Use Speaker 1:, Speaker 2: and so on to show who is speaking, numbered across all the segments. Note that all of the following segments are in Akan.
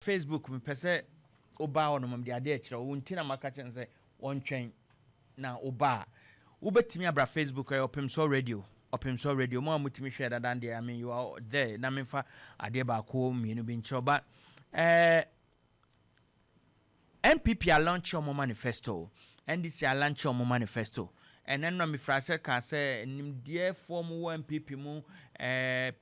Speaker 1: Facebook, mepɛ sɛ woba hɔ nom de adeɛ kyerɛ wo nti na maka kyerɛ no sɛ wɔntwɛn na woba a wobɛtumi abra Facebook. Ɛyɛ Ɔpemsoɔ Radio, Ɔpemsoɔ Radio. Mo a motumi hwɛ dada deɛ, I mean, you are there. Na memfa adeɛ baako mmienu bi nkyerɛ ba. NPP alaunch ɔmo manifesto, NDC alaunch ɔmo manifesto. Ɛnɛ no mefra sɛ ka sɛ nimdeɛfoɔ mu wɔ NPP mu,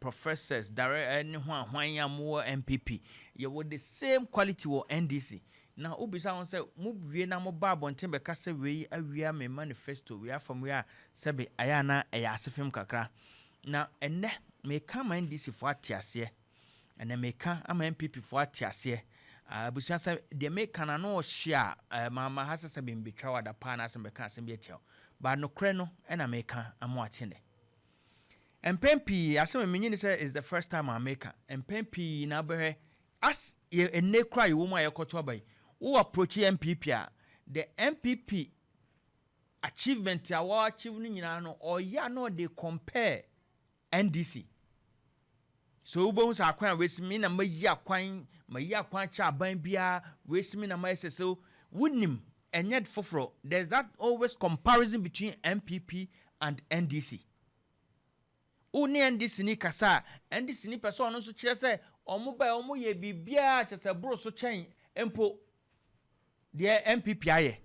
Speaker 1: professors dare ne ho ahwan a mowɔ NPP, yɛwɔ the same quality wɔ NDC. Na wobisa ho sɛ mowie na moba abɔnten bɛka sɛ wei awia me manifesto, wei afam wei a, sɛbe ayɛ ana ɛyɛ ase fam kakra. Na ɛnɛ meka ama NDC foɔ ate aseɛ, ɛnɛ meka ama NPP foɔ ate aseɛ. Abusua, sɛ deɛ meka na no ɔhye a maama ha sɛ membɛtwa wada paa na asɛm bɛka asɛm bi atia wo ba. Nokorɛ no ɛna meka ama ate. Nɛ mpɛn pii asɛm a menye ne sɛ is the first time a meka. Mpɛn pii na abɛhwɛ as yɛ ɛnɛ kora yɛwɔ mu a yɛkɔto aba yi, wo approach NPP a, the NPP achievement a wɔ achieve no nyinaa no, ɔyɛ a na ɔde compare NDC. So wobɛhu sɛ akwan a wɔasi mi na mayi akwan, mayi akwan kyɛ aban biara wɔasi mi na mayɛ sɛ. So wonim ɛnyɛ foforɔ, there's that always comparison between NPP and NDC. Wo ne NDC ni kasa a, NDC ni pɛ sɛ ɔno nso kyerɛ sɛ ɔmo ba ɔmo yɛ biribiara kyerɛ sɛ boro so kyɛn mpo deɛ NPP ayɛ.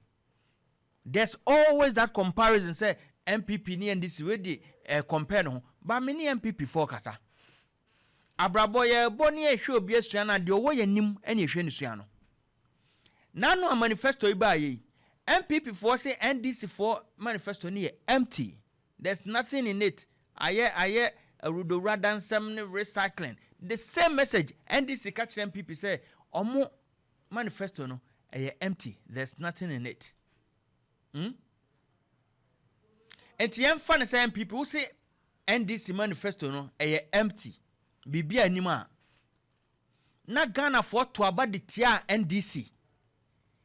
Speaker 1: There's always that comparison sɛ NPP ne NDC wei de compare no ho ba. Me ne NPP foɔ kasa, abrabɔ yɛbɔ ne yɛhwɛ obi asua no a, deɛ ɔwɔ yɛn anim ne yɛhwɛ ne sua no. Nano a manifesto yi baa yi, NPP foɔ sɛ NDC foɔ manifesto no yɛ empty, there's nothing in it, ayɛ awudowura dansɛm ne recycling. The same message NDC ka kyerɛ NPP sɛ ɔmo manifesto no ɛyɛ empty, there's nothing in it. Nti yɛmfa no sɛ NPP wo sɛ NDC manifesto no ɛyɛ empty, biribi anim a na Ghanafoɔ to aba de tia NDC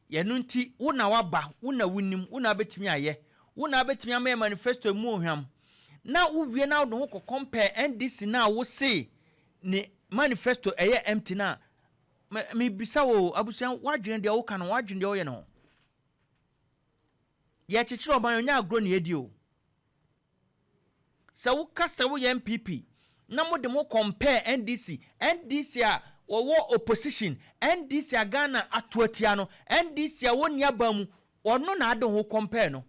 Speaker 1: yɛno. Nti wo na waba, wo na wonim, wo na wobɛtumi ayɛ, wo na wobɛtumi ama yɛ manifesto mu ohwam na wowie na wode ho kɔ compare NDC na wo se ne manifesto ɛyɛ empty. Na mebisa wo abusua, woadwene deɛ woka no, woadwene deɛ woyɛ no ho. Yɛkyekyere ɔban, ɔnyɛ agorɔ ne yɛdi o. Sɛ woka sɛ woyɛ NPP na mode mo compare NDC, NDC a wɔwɔ opposition, NDC a Ghana ato atia no, NDC a wɔnni aba mu, ɔno na ade ho compare no.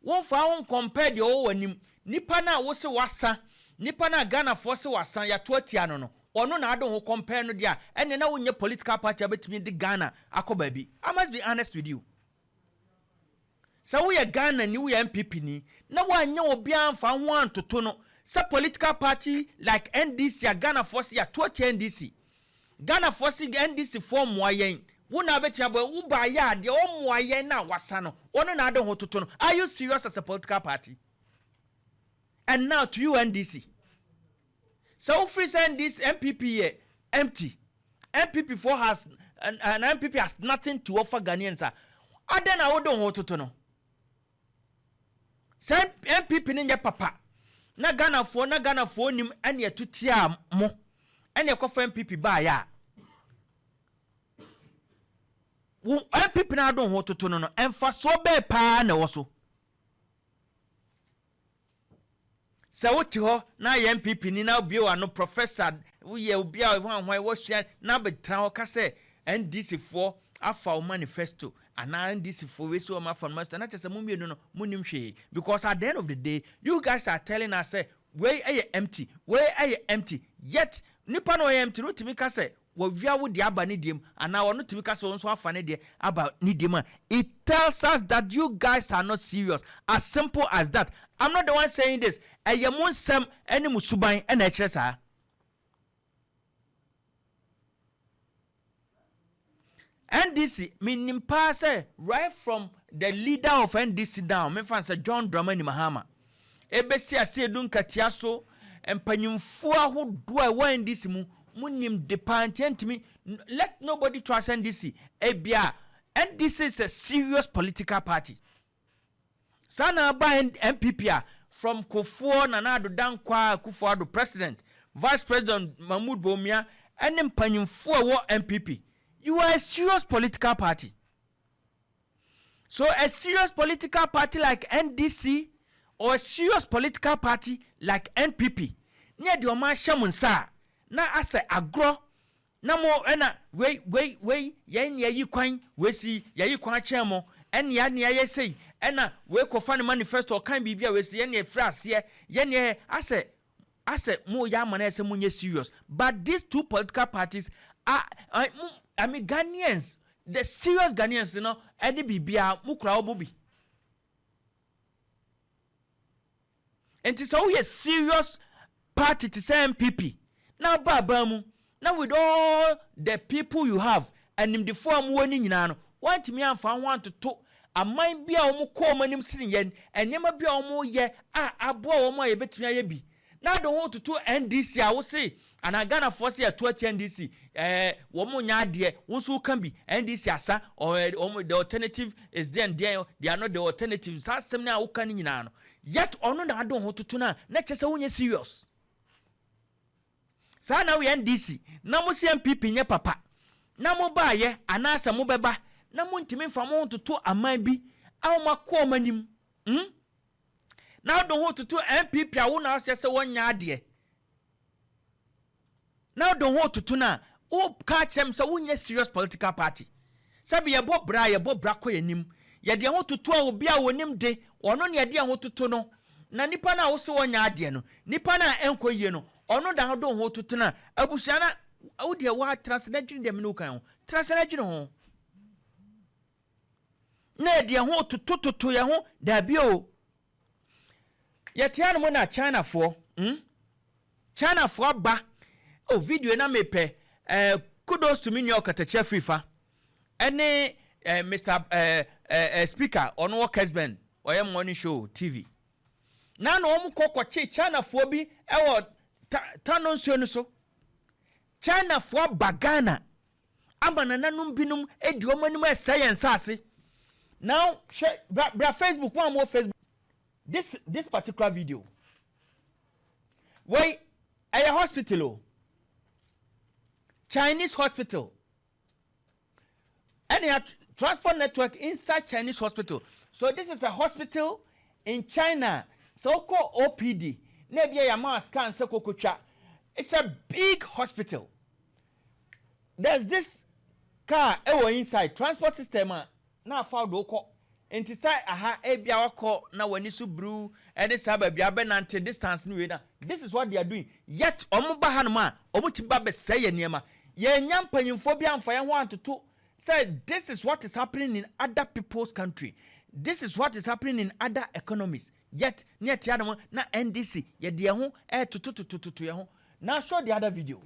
Speaker 1: Wɔmfa ho compare deɛ ɔwɔ w'anim, nipa no a wose wasa, nipa no a Ghanafoɔ se wasa, yɛato atia no, ɔno na ade ho compare no deɛ a, ɛnɛ na wonyɛ political party a bɛtumi de Ghana akɔ baabi. I must be honest with you. Sɛ woyɛ Ghana ni, woyɛ NPP ni na woanyɛ obiara mfa ho antoto no sɛ political party like NDC a Ghanafoɔ se yɛato atia NDC, Ghanafoɔ se NDC foɔ mmoa yɛn, wo na abɛtumi abɔ wo ba yɛ adeɛ ɔmmoa yɛn na wasa no, ɔno na ade ho toto no. Are you serious as a political party? And now to you NDC, sɛ wofiri sɛ NDC, NPP yɛ empty, NPP foɔ has and NPP has nothing to offer Ghanaians a, adɛn na wode ho toto no sɛ NPP no nyɛ papa na Ghanafoɔ, na Ghanafoɔ nim ɛne ɛto tia mo ɛne ɛkɔfa NPP baayɛ a, wo NPP no ado ho toto no, ɛmfasoɔ bɛɛ paa na ɛwɔ so sɛ wote hɔ na yɛ NPP ni na obie w'ano, professor, woyɛ obi a hwan hwan wɔhyia na abɛtena hɔ ka sɛ NDC foɔ afa wo manifesto anaa NDC foɔ wei sɛ wɔn afa no manifesto, na kyerɛ sɛ mo mmienu no monim hwee, because at the end of the day you guys are telling us sɛ wei ɛyɛ empty, wei ɛyɛ empty, yet nipa no ɔyɛ empty no wotumi ka sɛ wɔwia wo deɛ aba ne deɛ mu anaa ɔno tumi ka sɛ wɔn nso afa ne deɛ aba ne deɛ mu a, it tells us that you guys are not serious, as simple as that. I'm not the one saying this. Ɛyɛ mo nsɛm ɛne mo suban ɛna ɛkyerɛ saa. NDC, menim paa sɛ right from the leader of NDC down, mefa sɛ John Dramani Mahama, ebesi ase edu nkatia so, mpanyinfoɔ ahodoɔ a ɛwɔ NDC mu, munim de paa. Nti ntumi let nobody trust NDC. Ebia NDC is a serious political party. Saa na aba NPP a, from Kufuor, Nana Addo Dankwa Akufo-Addo, president, Vice President Mahmood Bawumia, Ɛne mpanyinfoɔ a ɛwɔ NPP, you are a serious political party. So a serious political party like NDC or a serious political party like NPP ne yɛde ɔmo ahyɛ mo nsa a, na asɛ agorɔ na mo ɛna wei wei wei. Yɛn yɛyi kwan wei si, yɛyi kwan akyɛn mo, ɛne yɛ ne yɛyɛ sei, ɛna wei kɔfa ne manifesto, ɔkan biribi a wei si yɛn yɛfiri aseɛ, yɛn yɛ asɛ mo yɛ ama na yɛ sɛ mo nyɛ serious. But these two political parties are I mean, Ghanaians, the serious Ghanaians no, ɛne biribiara mo kura wɔn bi. Nti sɛ woyɛ serious party te sɛ NPP na aba aban mu na with all the people you have, animdefoɔ a mowɔ no nyinaa no, wɔntumi amfa ho antoto aman bi a wɔn kɔ wɔn anim sene yɛn, nneɛma bi a wɔn yɛ a aboa wɔn a yɛbɛtumi ayɛ bi, na ade ho toto NDC a wose anaa Ghanafoɔ sɛ yɛto ati NDC, wɔn nya adeɛ, wɔn nso ka bi NDC asa ɔɛ wɔn, the alternative is there and there, they are not the alternative. Saa asɛm no a woka no nyinaa no, yet ɔno na ade ho toto no a, na kyerɛ sɛ wonyɛ serious. Saa na woyɛ NDC na mo sɛ NPP nyɛ papa na mo baayɛ anaasɛ mo bɛba na montumi mfa mo ho toto aman bi a wɔn akɔ wɔn anim, Na wode ho toto NPP a wo na ahyɛ sɛ wɔnyɛ adeɛ na wode ho toto no a, woka kyerɛ m sɛ wonyɛ serious political party. Sɛbi, yɛbɔ bra a, yɛbɔ bra kɔ yɛnim, yɛde yɛn ho toto a, obi a wɔnim de ɔno ne yɛde yɛn ho toto no. Na nipa no a wosɛ wɔnyɛ adeɛ no, nipa no a ɛnkɔ yie no, ɔno da ho de ho toto no a, abusua na wodeɛ woatena se na dwene deɛ mene wo kan ho, tena se na dwene ho na yɛde yɛn ho totototo yɛn ho. Daabi o, yɛte anom na Chinafoɔ, Chinafoɔ aba. Oh, video na mepɛ. Kudos to me nua Ɔkatakyia Firifa ɛne Mr Speaker, ɔno wɔ Kesben, ɔyɛ Morning Show TV na wɔn kɔ kɔkye Chinafoɔ bi ɛwɔ ta Tano nsuo no so. Chinafoɔ aba Ghana ama nananom binom edi wɔn anim ɛsɛ yɛn nsaase. Now hwɛ, bra bra Facebook, wɔn a wɔwɔ Facebook, this particular video wei ɛyɛ hospital o, Chinese hospital, ɛne transport network inside Chinese hospital. So this is a hospital in China. Sɛ wokɔ OPD na ebi yɛ ama scan sɛ kokotwa, it's a big hospital. There's this car ɛwɔ inside, transport system a na afa do kɔ. Nti sɛ aha ebi a wakɔ na w'ani so buru ɛne saa baabi abɛnante distance no wei na this is what they are doing. Yet ɔmo ba hanom a, ɔmo ti ba bɛsɛe yɛ nneɛma. Yɛnya mpanyinfoɔ bi amfa yɛn ho antoto sɛ this is what is happening in other people's country, this is what is happening in other economies. Yet ne yɛte adom na NDC yɛde yɛn ho ɛɛtototototo yɛn ho. Now show the other video.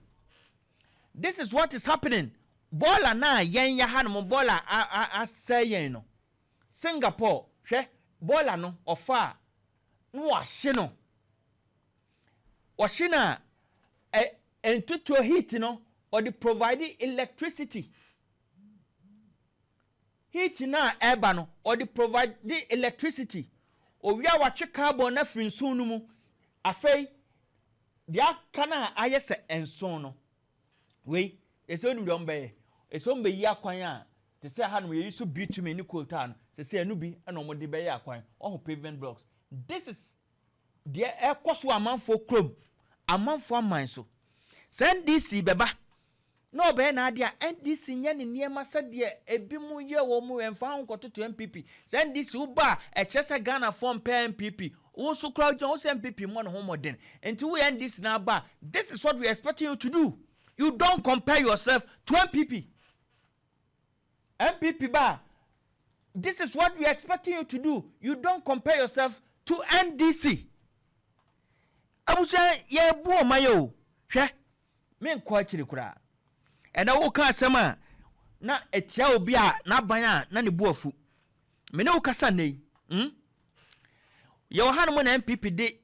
Speaker 1: This is what is happening. Bɔɔla na yɛn yɛ hanom, bɔɔla asɛe yɛn no, Singapore, hwɛ bɔɔla no, ɔfa a na wahye no, ɔhye no a, ɛ ntutuo heat no, ɔde provide electricity. Heat no a ɛreba no, ɔde provide electricity. Owia, watwe carbon no afiri nson no mu. Afei deɛ aka no a ayɛ sɛ nson no wei, ɛsɛ onim deɛ ɔmo bɛyɛ, ɛsɛ ɔmo bɛyi akwan a te sɛ hanom yɛyi so bitumen ne coal tar no, sɛ ɛno bi ɛna ɔmo de bɛyɛ akwan, ɔho pavement blocks. This is deɛ ɛkɔ so amanfoɔ kurom, amanfoɔ aman so. Sɛ NDC bɛba na ɔbɛyɛ n'adeɛ a, NDC nyɛ ne nneɛma sɛdeɛ ebi mu yɛ wɔn mu, ɛnfa ho nkɔtoto NPP. Sɛ NDC woba a, ɛkyerɛ sɛ Ghanafoɔ mpɛ NPP. Wo nso koraa gyina wo sɛ NPP mmɔ ne ho mmɔden. Nti woyɛ NDC na aba, this is what we are expecting you to do. You don't compare yourself to NPP. NPP ba, this is what we are expecting you to do. You don't compare yourself to NDC. Abusua, yɛbu ɔma yɛ o. Hwɛ, menkɔ akyiri koraa. Ɛnɛ woka asɛm a na ɛtia obi a n'aban a na ne bu afu. Me ne wo kasa nnɛ yi, Yɛwɔ hanom na NPP de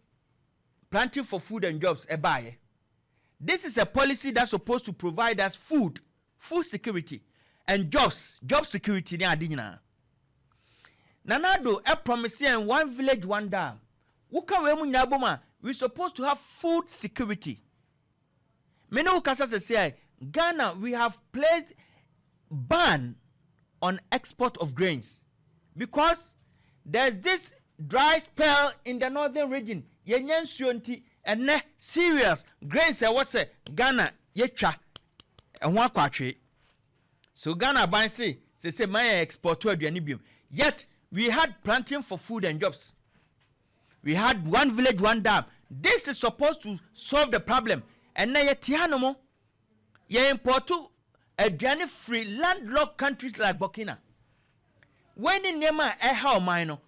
Speaker 1: Planting for Food and Jobs ɛbaayɛ. This is a policy that's supposed to provide us food, food security and jobs, job security ne ade nyinaa. Nana Addo ɛ promise yɛn One Village One Dam. Woka wei mu nyinaa bom a, we supposed to have food security. Me ne wo kasa sɛsɛ a, Ghana, we have placed ban on export of grains because there's this dry spell in the Northern Region. Yɛnyɛ nsuo nti ɛnɛ cereals, grains ɛwɔ sɛ Ghana yɛtwa ɛho akɔ atwee. So Ghana aban se sese man yɛ export aduane biom. Yet we had Planting for Food and Jobs, we had One Village One Dam. This is supposed to solve the problem. Ɛnɛ yɛte hanom, yɛ import aduane firi landlocked countries like Burkina. Wɔn ne nneɛma a ɛha ɔman no.